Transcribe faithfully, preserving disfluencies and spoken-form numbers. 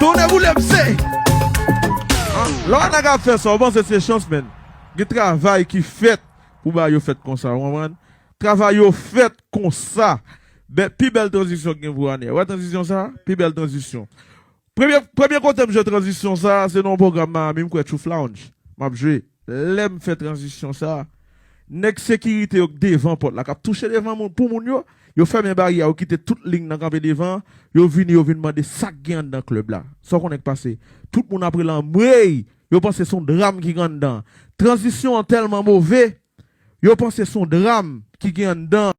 Tounen boule pse. Lè w wè nèg ap fè sa, w panse se chans, menn. Gen travay ki fèt pou bagay yo fèt konsa, w konprann? Travay yo fèt konsa. Bè, pi bèl tranzisyon ki gen pou ane. Wè tranzisyon sa? Pi bèl tranzisyon. Premye, premye kote m jwe tranzisyon sa, se nan yon pwogram Miami, m kwè Truth Lounge. M ap jwe. Lè m fè tranzisyon sa, nèg sekirite yo k devan pòt la, k ap touche devan moun, pou moun yo, yo fèmen baryè, yo kite tout liy nan kanpe devan, yo vini, yo vin mande sa k gen anndan klèb la. Sa w konnen k pase? Tout moun ap rele anmwey, yo panse se yon dram ki gen anndan. Tranzisyon an tèlman move, yo panse se yon dram ki gen anndan.